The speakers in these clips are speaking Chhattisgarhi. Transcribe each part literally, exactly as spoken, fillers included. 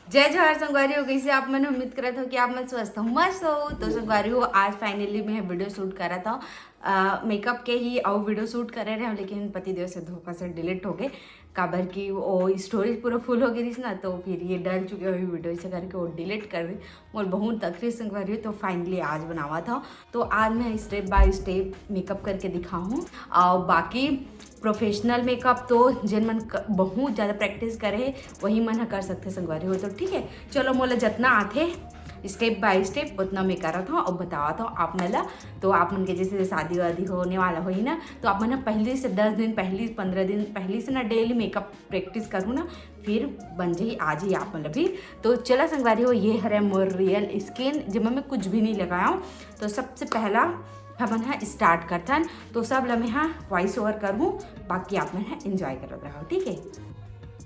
जय जोहार संगवारी हो, कइसे आप मन? उम्मीद करत हो कि आप मन स्वस्थ हो, मस्त हो। तो संगवारी हो, आज finally मैं video shoot करत हव। अ, makeup के ही अउ video shoot करे रहे हव, लेकिन पतिदेव से धोखा से delete हो गए, काबर कि वो storage पूरा full हो गए रहिस ना, तो फिर ये डल चुके हुए video, इसे करके वो delete कर दी। मोर बहुत तकलीफ संगवारी हो, तो finally आज बनावत हव। तो आज मैं step by step makeup करके दिखाहूँ, अउ बाकी professional makeup तो जेन मन क-, बहुत ज़्यादा practice करे हे, वही मन ह कर सकथे संगवारी हो। तो ठीक है, चलो, मोला जतना आथे step by step उतना मैं करत हव अउ बतावत हव आप मन ला। तो आप मन के जैसे शादी वादी होने वाला होही ना, तो आप मन ह पहले से दस दिन पहली, पंद्रह दिन पहली से ना daily makeup practice करू ना, फिर बन जाही, आ जाही आप मन ला भी। तो चला संगवारी हो, ये हरे मोर real skin, जेमा मैं कुछ भी नहीं लगाया हूँ। तो सबसे पहला हमन ह start करथन। तो सब ला मैं ह voice over करहूँ, बाकी आप मन ह enjoy करत रहो, ठीक है?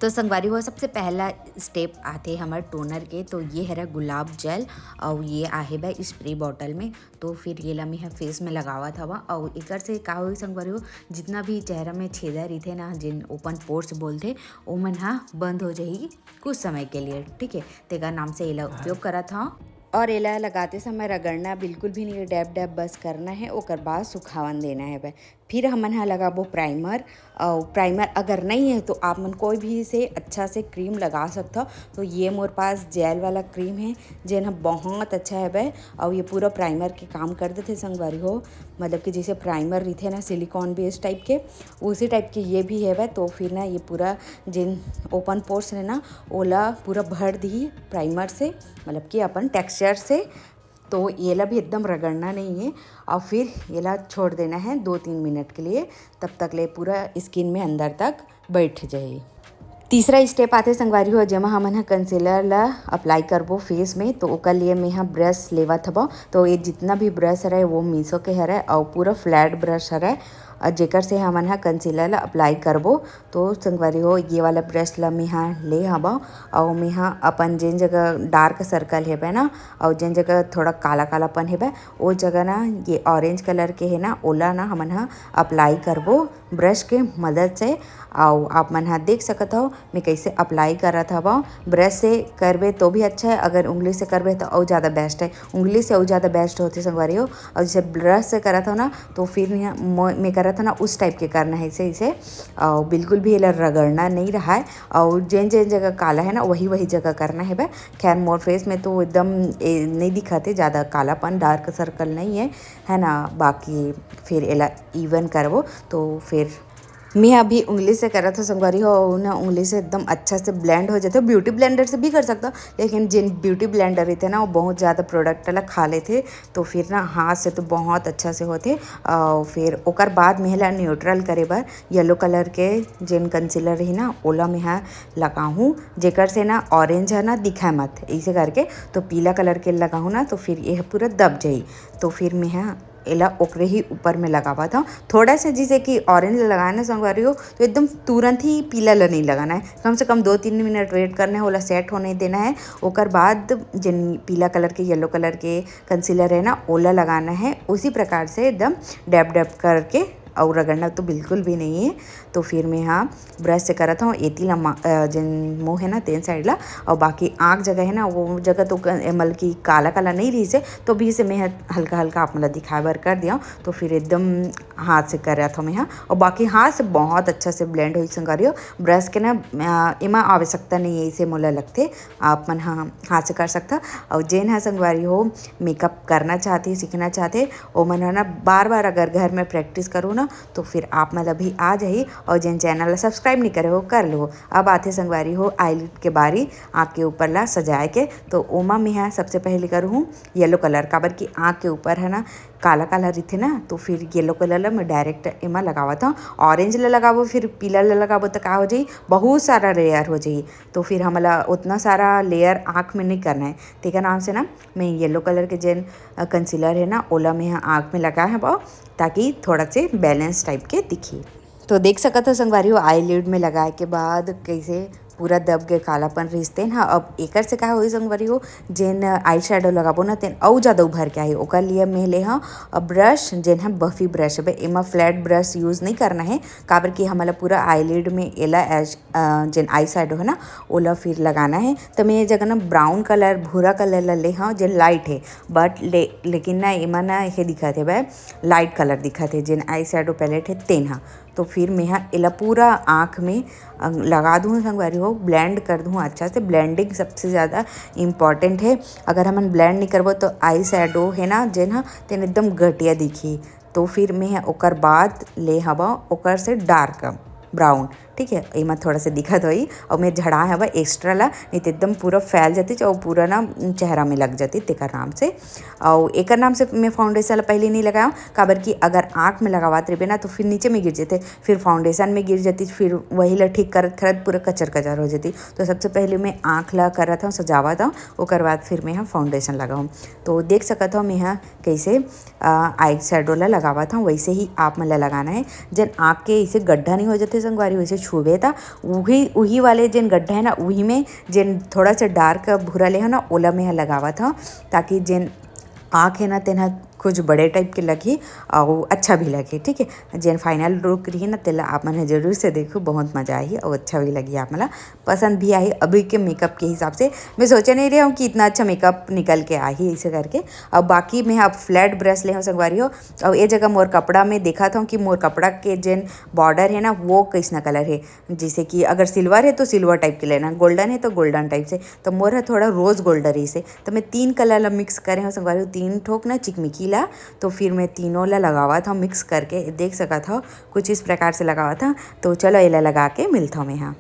तो संगवारी हो, सबसे पहला step आथे हमर toner के। तो ये हरा गुलाब जल, अउ ये आहे बा spray bottle में। तो फिर ये ला मैं ह face में लगावत हवा, अउ एकर से का होही संगवारी हो, जितना भी चेहरा में छेदा रहिथे ना, जेन open pores बोलथे, ओमन ह बंद हो जाही कुछ समय के लिए, ठीक है? तेकर नाम से एला उपयोग करत हव। और एला लगाते समय रगड़ना बिल्कुल भी नहीं है, dab dab बस करना है, ओकर बाद सुखावन देना है बे। फिर हमन ह लगाबो primer। अउ primer अगर नहीं है तो आप मन कोई भी से अच्छा से cream लगा सकथव। तो ये मोर पास gel वाला cream है, जेन ह बहुत अच्छा है बे, अउ ये पूरा primer के काम कर देथे संगवारी हो। मतलब कि जैसे primer रहिथे ना silicone base type के, उसी type के ये भी है बे। तो फिर ना ये पूरा जेन open pores है ना, ओला पूरा भर दी primer से, मतलब कि अपन texture से। तो ये ला भी एकदम रगड़ना नहीं है, और फिर ये ला छोड़ देना है दो तीन मिनट के लिए, तब तक ले पूरा skin में अंदर तक बैठ जाए। तीसरा step आथे संगवारी हो, जेमा हमन ह concealer ला apply करबो face में। तो ओकर लिए मैं ह brush लेवत हबो। तो ये जितना भी brush हरे, वो Meesho के हरे, और पूरा flat brush हरे, और जेकर से हमन ह concealer ला apply करबो। तो संगवारी हो, ये वाला brush ला मैं ह ले हबो, और मैं ह अपन जेन जगह dark circle हेबे ना, और जेन जगह थोड़ा काला कालापन हेबे, वो जगह ना ये orange colour के है ना, ओला ना हमन ह apply करबो brush के मदद से। अउ आप मन ह देख सकत हव, मैं कइसे apply करत हवं। Brush से करबे तो भी अच्छा है, अगर उंगली से करबे तो अउ ज़्यादा best है। उंगली से अउ ज़्यादा best होथे संगवारी हो। अउ जैसे brush से करत हव ना, तो फिर मैं, मैं करत हव ना, उस type के करना है, ऐसे, ऐसे। अउ बिल्कुल भी एला रगड़ना नहीं रहा है। अउ जेन जेन जगह काला है ना, वही वही जगह करना है बे। खैर, मोर face में तो एकदम ए, नहीं दिखत है ज़्यादा कालापन, dark circle नहीं है, है ना। बाकी फिर एला even करबो, तो फिर मैं अभी उंगली से करत हव संगवारी हो, ना उंगली से एकदम अच्छा से blend हो जाथे। Beauty blender से भी कर सकता, लेकिन जेन beauty blender रहिथे ना, वो बहुत ज़्यादा product ला खा लेथे, तो फिर ना हाथ से तो बहुत अच्छा से होथे। अउ फिर ओकर बाद मैं एला neutral करे बर yellow colour के जेन concealer रही ना, ओला मैं ह लगाहूँ, जेकर से ना orange ह ना दिखाए मत, ऐसे करके। तो पीला colour के लगाहूँ ना, तो फिर ये पूरा दब जाई। तो फिर मैं ह एला ओकरे ही ऊपर में लगावत हव। थोड़ा सा जैसे कि orange लगाए ना संगवारी हो, तो एकदम तुरंत ही पीला ला नहीं लगाना है, कम से कम दो तीन मिनट wait करना है, ओला set होने देना है। ओकर बाद जेन पीला colour के, yellow colour के concealer है ना, ओला लगाना है। उसी प्रकार से एकदम dab dab करके, और रगड़ना तो बिल्कुल भी नहीं है। तो फिर मैं ह brush से करत हव एती ला मा-, अ, जेन मुँह है ना, तेन side ला, और बाकी आँख जगह है ना, वो जगह तो क-, ए, मतलब कि काला काला नहीं रहिस हे, तो भी इसे मैं ह-, हल्का हल्का आप मन ला दिखाए बर कर दिया। तो फिर एकदम हाथ से करत हव मैं ह, और बाकी हाथ से बहुत अच्छा से blend होई संगवारी हो। Brush के ना, अ, एमा आवश्यकता नहीं है, इसे मोला लगथे, आप मन ह हाथ से कर सकथा। और जेन ह संगवारी हो makeup करना चाहथे, सीखना चाहथे, ओमन ह ना बार बार अगर घर में practice करो ना, तो फिर आप मन ला भी आ जाही। और जेन channel ला subscribe नहीं करे हो, कर लो। अब आथे संगवारी हो eyelid के बारी, आँख के ऊपर ला सजाए के। तो ओमा मैं ह सबसे पहले करूँ yellow colour, काबर कि आँख के ऊपर है ना काला काला रहिथे ना, तो फिर yellow colour ला मैं direct एमा लगावत हव। Orange ला लगाबो, फिर पीला ला लगाबो, तो का हो जाही, बहुत सारा layer हो जाही। तो फिर हमला उतना सारा layer आँख में नहीं करना है, तेकर नाम से ना मैं yellow colour के जेन, अ, concealer है ना, ओला मैं ह आँख में लगाए हव, ताकि थोड़ा से balance type के दिखी। तो देख सकत हो संगवारी हो, eyelid में लगाए के बाद कैसे पूरा दब गे कालापन रहिस तेन ह। अब एकर से का होही संगवारी हो, जेन eye shadow लगाबो ना, तेन अउ जादा उभर के आही। ओकर लिए मैं ले हव अब brush, जेन ह Buffy brush हवे। एमा flat brush use नहीं करना है, काबर कि हमला पूरा eyelid में एला ऐश-, अ, जेन eye shadow है ना, ओला फिर लगाना है। त मैं ये जगह ना brown colour, भूरा colour ला ले हव, जेन light है, but ले-, लेकिन ना एमा ना हे दिखत हे बे, light colour दिखत हे, जेन eye shadow palette है तेन ह। तो फिर मैं ह एला पूरा आँख में, अ, लगा दूँ संगवारी हो, blend कर दूँ अच्छा से। Blending सबसे ज़्यादा important है। अगर हमन blend नहीं करबो तो eye shadow है ना जेन ह, तेन एकदम घटिया दिखही। तो फिर मैं ह ओकर बाद ले हवा ओकर से dark brown, ठीक है, एमा थोड़ा से दिखत होही, अउ मैं झड़ा हवा extra ला, नहीं तो एकदम पूरा फैल जाती, अउ पूरा ना चेहरा में लग जाती, तेकर नाम से। अउ एकर नाम से मैं foundation ला पहले नहीं लगाया, काबर कि अगर आँख में लगावत रहिबे ना, तो फिर नीचे में गिर जाते, फिर foundation में गिर जाती, फिर वही ला ठीक करत करत पूरा कचर कचर हो जाती। तो सबसे पहले मैं आँख ला करत हूँ, सजावत हूँ, ओकर बाद फिर मैं ह foundation लगाऊँ। तो देख सकत हव मैं ह कैसे, अ, eye shadow ला लगावत हव, वैसे ही आप मन ला लगाना है। जेन आँख के ऐसे गड्ढा नहीं हो जाते संगवारी, वैसे छुबे त उही, उही वाले जेन गड्ढा है ना, उही में जेन थोड़ा सा dark भूरा ले हो ना, ओला मैं ह लगावत हव, ताकि जेन आँख है ना, तेन ह कुछ बड़े type के लगही अउ अच्छा भी लगही, ठीक है। जेन final look रही ना, तेला आप मन ह जरूर से देखो, बहुत मजा आही अउ अच्छा भी लगही आप मन ला। पसंद भी आही। अभी के makeup के हिसाब से मैं सोचे नहीं रहे हूँ कि इतना अच्छा makeup निकल के आही ऐसे करके। अब बाकी मैं अब flat brush ले हूँ संगवारी हो। अब ये जगह मोर कपड़ा में देखा था कि मोर कपड़ा के जेन border है ना, वो कैसना colour है। जैसे कि अगर silver है तो silver type के लेना, golden है तो golden type से। तो मोर है थोड़ा rose golden ही से, तो मैं तीन colour ला mix करे हूँ संगवारी हो, तीन ठोक ना चिकमिकी ला। तो फिर मैं तीनों ला लगावा था mix करके, देख सका था कुछ इस प्रकार से लगावा था। तो चलो एला लगा के मिलता हूँ मैं यहाँ।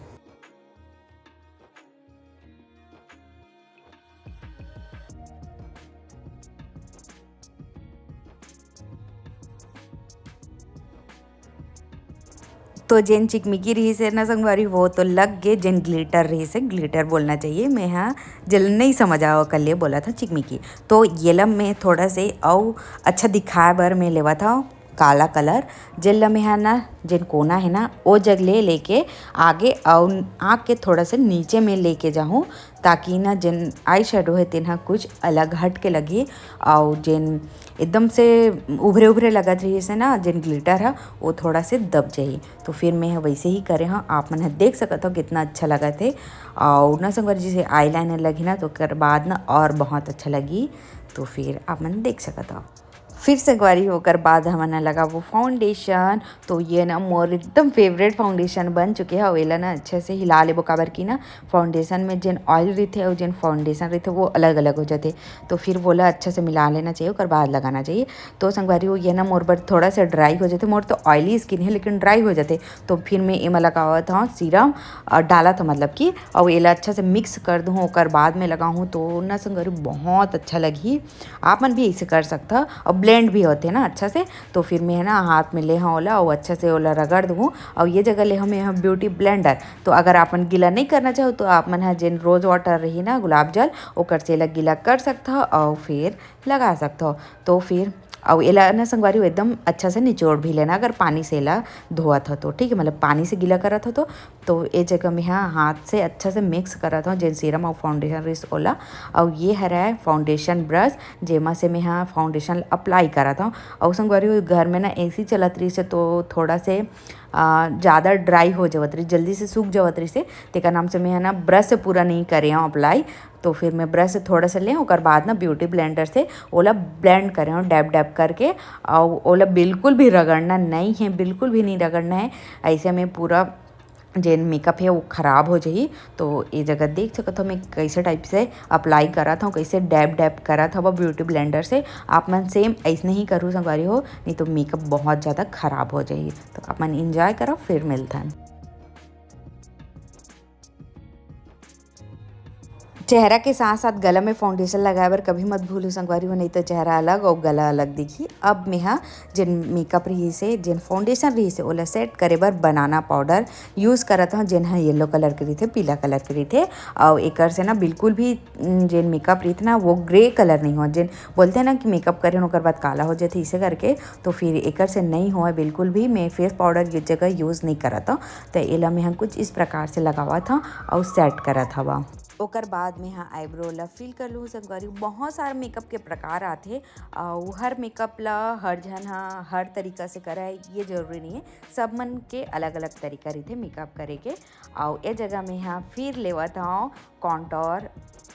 तो जेन चिकमिकी रहिस हे ना संगवारी, वो तो लग गे, जेन glitter रहिस हे, glitter बोलना चाहिए, मैं हा जेन नहीं समझ आवा ओकर लिए बोला था चिकमिकी। तो ये ला मैं थोड़ा से अउ अच्छा दिखाए बर मैं लेवा था काला colour, जेन ला मैं हा ना जेन कोना है ना वो जग ले लेके आगे अउ आँख के थोड़ा से नीचे में लेके जाहूँ, ताकि ना जेन eye shadow है तेन ह कुछ अलग हट के लगही, अउ जेन एकदम से उभरे उभरे लगत रहिस हे ना जेन glitter ह, वो थोड़ा से दब जाही। तो फिर मैं ह वैसे ही करे हव, आप मन ह देख सकत हव कितना अच्छा लगत हे। अउ ना संगवारी, जैसे eyeliner लगही ना तो ओकर बाद ना और बहुत अच्छा लगही, तो फिर आप मन देख सकत हव। फिर संगवारी ओकर बाद हमन ह लगाबो foundation। तो ये ना मोर एकदम favourite foundation बन चुके हे। अउ एला ना अच्छा से हिला लेबो, काबर कि ना foundation में जेन oil रहिथे अउ जेन foundation रहिथे वो अलग अलग हो जाथे। तो फिर वोला अच्छा से मिला लेना चाहिए, ओकर बाद लगाना चाहिए। तो संगवारी हो, ये ना मोर बर थोड़ा सा dry हो जाथे। मोर तो oily skin है लेकिन dry हो जाथे, तो फिर मैं एमा लगावत हव serum, अ, डालत हव मतलब कि, अउ एला अच्छा से mix कर दूँ, ओकर बाद में लगाहूँ तो ना संगवारी बहुत अच्छा लगही। आप मन भी ऐसे कर सकत हव, अउ blend भी होथे ना अच्छा से। तो फिर मैं है ना हाथ में ले हव ओला, अउ अच्छा से ओला रगड़ दूँ। अउ ये जगह ले हव मैं ह beauty blender। तो अगर आप मन गीला नहीं करना चाहो तो आप मन ह जेन rose water रही ना, गुलाब जल, ओकर से एला गीला कर सकत हव अउ फिर लगा सकत हव। तो फिर अउ एला ना संगवारी हो एकदम अच्छा से निचोड़ भी लेना, अगर पानी से एला धोवत हव तो, ठीक है, मतलब पानी से गीला करत हव तो। तो ए जगह में हा हाथ से अच्छा से mix करत हव जेन serum अउ foundation रहिस ओला। अउ ये हरय foundation brush, जेमा से मैं हा foundation apply करत हव। अउ संगवारी हो, घर में ना AC चलत रहिस हे तो थोड़ा से, आ, ज़्यादा dry हो जावत रहिस, जल्दी से सूख जावत रहिस हे, तेकर नाम से मैं हा ना brush से पूरा नहीं करे हव apply। तो फिर मैं brush से थोड़ा सा ले, ओकर बाद ना beauty blender से ओला blend करे हव, dab dab करके। अउ ओला बिल्कुल भी रगड़ना नहीं है, बिल्कुल भी नहीं रगड़ना है, ऐसे में पूरा जेन makeup है वो ख़राब हो जाही। तो ये जगह देख सकत हव मैं कैसे type से apply करत हव, कैसे dab dab करत हव beauty blender से। आप मन same ऐसने ही करू संगवारी हो, नहीं तो makeup बहुत ज़्यादा ख़राब हो जाही। तो आप मन enjoy करव, फिर मिलथन। चेहरा के साथ साथ गला में फाउंडेशन लगाए बर कभी मत भूलू संगवारी हो, नहीं तो चेहरा अलग और गला अलग दिखी। अब मेहा जेन मेकअप रहिस हे, जेन फाउंडेशन रहिस हे, ओला सेट करे बर बनाना पाउडर यूज़ करत हव, जेन ह येलो कलर के रहिथे, पीला कलर के रहिथे। और एकर से ना बिल्कुल भी, उम, जेन मेकअप रहिथे ना, वो ग्रे कलर नहीं हो। जेन बोलथे ना कि मेकअप करेन ओकर बाद काला हो जाथे, इसे करके, तो फिर एकर से नहीं होय बिल्कुल भी। मैं फेस पाउडर ये जगह यूज़ नहीं करत हव, तो एला मैं ह कुछ इस प्रकार से लगावत हव और सेट करत हवा। ओकर बाद में हा आईब्रो ला फिल कर लूँ संगवारी। बहुत सारे मेकअप के प्रकार आथे, अउ हर मेकअप ला हर झन हा हर तरीका से करे, ये जरूरी नहीं है। सब मन के अलग-अलग तरीका रहिथे मेकअप करे के। अउ ए जगह में हा फिर लेवत हव कॉन्टोर,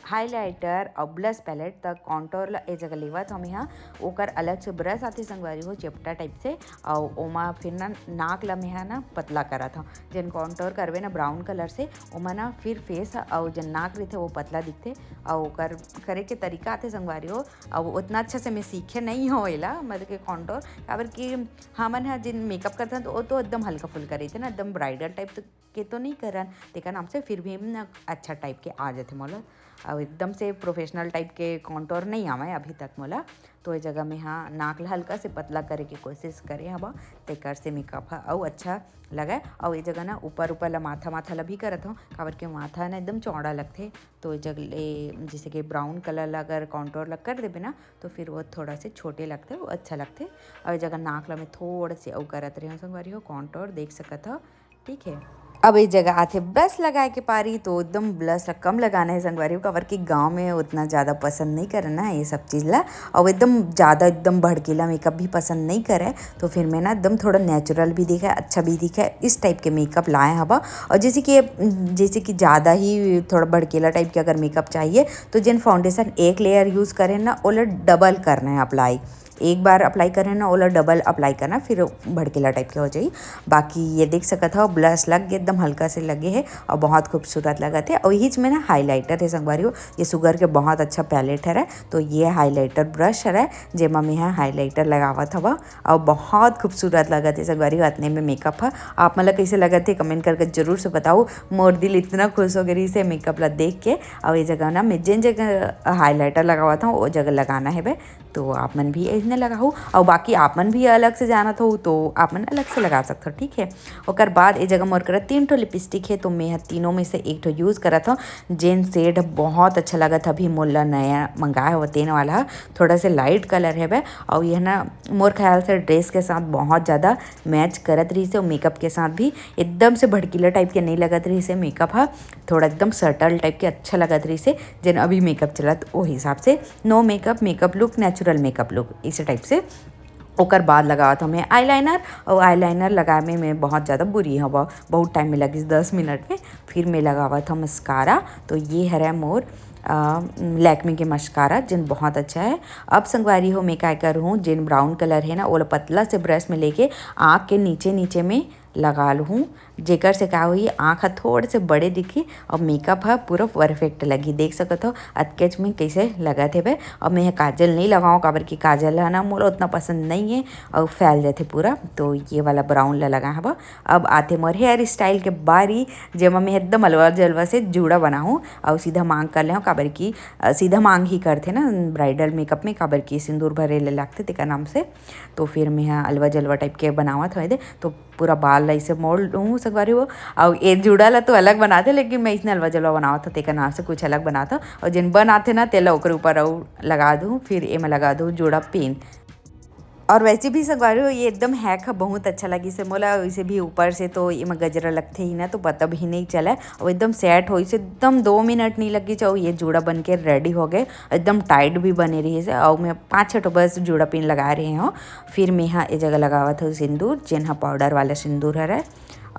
हाइलाइटर अउ ब्लश पैलेट। त कॉन्टोर ला ए जगह लेवत हव में हा, ओकर अलग से ब्रश आथे संगवारी हो, चेपटा टाइप से, अउ ओमा फिर ना नाक ला में हा ना पतला करत हव। जेन कॉन्टोर करबे ना ब्राउन कलर से, ओमा ना फिर फेस ह अउ जेन नाक रहिथे वो पतला दिखथे। अउ ओकर करे के तरीका आथे संगवारी हो, अउ ओतना अच्छा से मैं सीखे नहीं हव एला, मतलब कि कॉन्टोर, काबर कि हमन ह जेन मेकअप करथन तो वो तो एकदम हल्का फुल्का रहिथे ना, एकदम ब्राइडल टाइप के तो नहीं करन, तेकर नाम से फिर भी ना अच्छा टाइप के आ जाथे मोला। अउ एकदम से प्रोफेशनल टाइप के कॉन्टोर नहीं आवय अभी तक मोला। तो ये जगह में हा नाक ला हल्का से पतला करे के कोशिश करे हवा, तेकर से मेकअप हा अउ अच्छा लगे। अउ ये जगह ना ऊपर ऊपर ला माथा, माथा ला भी करत हव, काबर के माथा ना एकदम चौड़ा लगथे। तो ये जगह ले जैसे कि ब्राउन कलर ला अगर कॉन्टोर ला कर देबे ना, तो फिर वो थोड़ा से छोटे लगथे, वो अच्छा लगथे। अउ ये जगह नाक ला मैं थोड़ा से अउ करत रहे हव संगवारी हो, कॉन्टोर देख सकत हव, ठीक है। अब ये जगह आथे ब्लश लगाए के पारी, तो एकदम ब्लश ला कम लगाना है संगवारी हो, काबर कि गाँव में उतना ज़्यादा पसंद नहीं करना है ये सब चीज़ ला। अउ एकदम ज़्यादा एकदम भड़कीला मेकअप भी पसंद नहीं करे, तो फिर मैं ना एकदम थोड़ा नेचुरल भी दिखे, अच्छा भी दिखे, इस टाइप के मेकअप लाए हवा। अउ जैसे कि, जैसे कि ज़्यादा ही थोड़ा भड़कीला टाइप के अगर मेकअप चाहिए, तो जेन फाउंडेशन एक लेयर यूज़ करेन ना, ओला डबल करना है अप्लाई। एक बार अप्लाई करेन ना, ओला डबल अप्लाई करना, फिर भड़कीला टाइप के हो जाई। बाकी ये देख सकत हव, ब्लश लग गे, एकदम हल्का से लगे हे अउ बहुत खूबसूरत लगत हे। अउ यहीच में ना हाइलाइटर हे संगवारी हो, ये सुगर के बहुत अच्छा पैलेट हरे, तो ये हाइलाइटर ब्रश हरे, जेमा में हा हाइलाइटर लगावत हवा अउ बहुत खूबसूरत लगत हे संगवारी हो। अतने में मेकअप ह, आप मन ला कइसे लगत हे, कमेंट करके जरूर से बताओ। मोर दिल इतना खुश हो गे रहिस हे मेकअप ला देख के। अउ ये जगह ना मैं जेन जगह हाइलाइटर लगावत हव, वो जगह लगाना हेबे, तो आप मन भी अइसने लगाहू। अउ बाकी आप मन भी अलग से जानत हो, तो आप मन अलग से लगा सकत हो, ठीक है। ओकर बाद ए जगह मोर करा तीन ठो लिपस्टिक हे, तो मैं ह तीनों में से एक ठो यूज़ करत हव, जेन शेड बहुत अच्छा लगत हे। अभी मोला नया मंगाए हव, तेन वाला ह, थोड़ा से लाइट कलर हेबे। अउ ये ना मोर ख्याल से ड्रेस के साथ बहुत ज़्यादा मैच करत रहिस हे, अउ मेकअप के साथ भी एकदम से भड़कीला टाइप के नहीं लगत रहिस हे मेकअप ह, थोड़ा एकदम सटल टाइप के अच्छा लगत रहिस हे। जेन अभी मेकअप चलत, ओ हिसाब से no makeup makeup look, natural makeup look, इस टाइप से। ओकर बाद लगावत हव मैं आईलाइनर, अउ आईलाइनर लगाए में मैं बहुत ज़्यादा बुरी हव, बहुत टाइम में लगिस, दस मिनट में। फिर मैं लगावत हव मस्कारा, तो ये हरे मोर, अ, लैक्मे के मस्कारा, जेन बहुत अच्छा है। अब संगवारी हो, मैं काय करहूँ, जेन ब्राउन कलर है ना, ओला पतला से ब्रश में लेके आँख के नीचे नीचे में लगा लूँ, जेकर से का होही, आँख ह थोड़े से बड़े दिखी अउ मेकअप ह पूरा परफेक्ट लगही। देख सकत हो अतकेच में कइसे लगत हेबे। अब मैं ह काजल नहीं लगाऊँ, काबर कि काजल ह ना मोला उतना पसंद नहीं है अउ फैल जाथे पूरा। तो ये वाला ब्राउन ला लगा हवा। अब आथे मोर हेयर स्टाइल के बारी, जेमा मैं एकदम अलवा जलवा से जूड़ा बनाहूँ अउ सीधा मांग कर लेहूँ, काबर कि, अ, सीधा मांग ही करथे ना ब्राइडल मेकअप में, काबर कि सिंदूर भरे ले लागथे तेकर नाम से। तो फिर मैं ह अलवा जलवा टाइप के बनावत हव एदे, तो पूरा बाल ला इसे मोड़ लूँ संगवारी हो। अउ ए जूड़ा ला तो अलग बनाथे, लेकिन मैं इसने अलवा जलवा बनावत हव, तेकर नाम से कुछ अलग बनात हव। अउ जेन बनाथे ना, तेला ओकर ऊपर अउ लगा दूँ, फिर एमा लगा दूँ जूड़ा पिन। और वैसे भी संगवारी हो, ये एकदम हैक ह, बहुत अच्छा लगिस हे मोला। वैसे भी ऊपर से तो एमा गजरा लगथे ही ना, तो पता भी नहीं चले। अउ एकदम सेट होइस हे, एकदम दो मिनट नहीं लगिस हे, अउ ये जूड़ा बन के रेडी हो गे। एकदम टाइट भी बने रहिस हे, अउ मैं पाँच छः ठो बस जूड़ा पिन लगाए रहे हव। फिर मैं ह ए जगह लगावत हव सिंदूर, जेन ह पाउडर वाला सिंदूर हरे।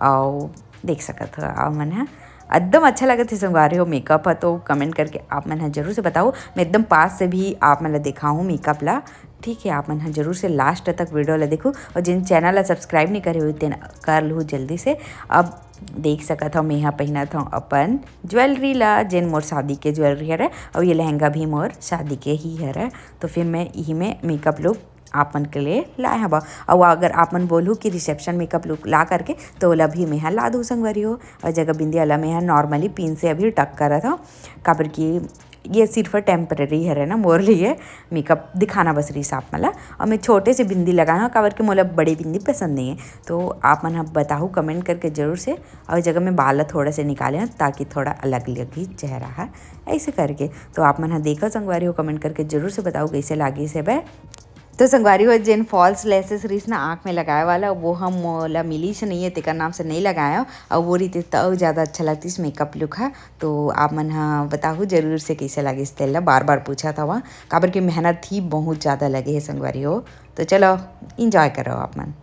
अउ देख सकत हो आप मन ह, एकदम अच्छा लगत हे संगवारी हो। मेकअप ह तो कमेंट करके आप मन ह जरूर से बताओ। मैं एकदम पास से भी आप मन ल दिखाहूँ मेकअप ला, ठीक है। आप मन ह जरूर से लास्ट तक वीडियो ला देखू, अउ जेन चैनल ला सब्सक्राइब नहीं करे हुई, तेन कर लू जल्दी से। अब देख सकत हव, मैं ह पहिनत हव अपन ज्वेलरी ला, जेन मोर शादी के ज्वेलरी हरे, अउ ये लहंगा भी मोर शादी के ही हरे। तो फिर मैं इही में मेकअप लुक आप मन के लिए लाए हवा। अउ अगर आप मन बोलहू कि रिसेप्शन मेकअप लुक ला करके, तो ओला भी मेहा ला दू संगवारी हो। अउ जगह बिंदी वाला मेहा नॉर्मली पिन से अभी टक करत हव, काबर कि ये सिर्फ टेम्परेरी हरे ना मोर लिए, मेकअप दिखाना बस रहिस आप मन ला। अउ मैं छोटे से बिंदी लगाए हव, काबर कि मोला बड़ी बिंदी पसंद नहीं है। तो आप मन ह बताहू कमेंट करके जरूर से। अउ जगह मैं बाल ला थोड़ा से निकाले हव, ताकि थोड़ा अलग लगही चेहरा ह, ऐसे करके। तो आप मन ह देखो संगवारी हो, कमेंट करके जरूर से बताओ कैसे लागिस हे बे। तो संगवारी हो, जेन फॉल्स लैसेस रहिस ना आँख में लगाए वाला, वो हम मोला मिलिस नहीं है, तेकर नाम से नहीं लगाए हव। अउ वो रहिते त अउ ज़्यादा अच्छा लगतिस मेकअप लुक ह। तो आप मन ह बताहू जरूर से कैसे लागिस तेला, बार बार पूछत हवा, काबर कि मेहनत ही बहुत ज़्यादा लगे हे संगवारी हो। तो चलो, इंजॉय करो आप मन।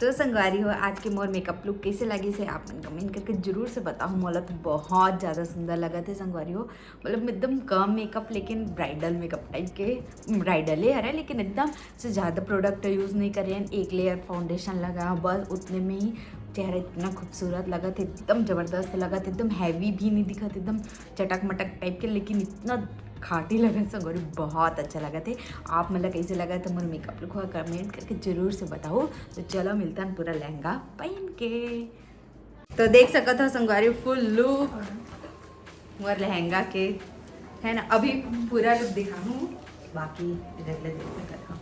तो संगवारी हो, आज के मोर मेकअप लुक कैसे लगिस हे, आप मन कमेंट करके जरूर से बताओ। मोला तो बहुत ज़्यादा सुंदर लगत हे संगवारी हो, मतलब एकदम कम मेकअप, लेकिन ब्राइडल मेकअप टाइप के, ब्राइडले हरे, लेकिन एकदम से ज़्यादा प्रोडक्ट यूज़ नहीं करे हन। एक लेयर फाउंडेशन लगा, बस उतने में ही चेहरा इतना खूबसूरत लगत हे, एकदम ज़बरदस्त लगत हे, एकदम हैवी भी नहीं दिखत, एकदम चटक मटक टाइप के, लेकिन इतना खाटी लगत संगवारी, बहुत अच्छा लगत हे। आप मन ला कैसे लगत हे मोर मेकअप लुक, कमेंट करके जरूर से बताओ। तो चलो, मिलतन पूरा लहंगा पहन के। तो देख सकत हो संगवारी, फुल लुक मोर लहंगा के, है ना। अभी पूरा लुक दिखाहूँ, बाकी इधर ले देख सकत हो।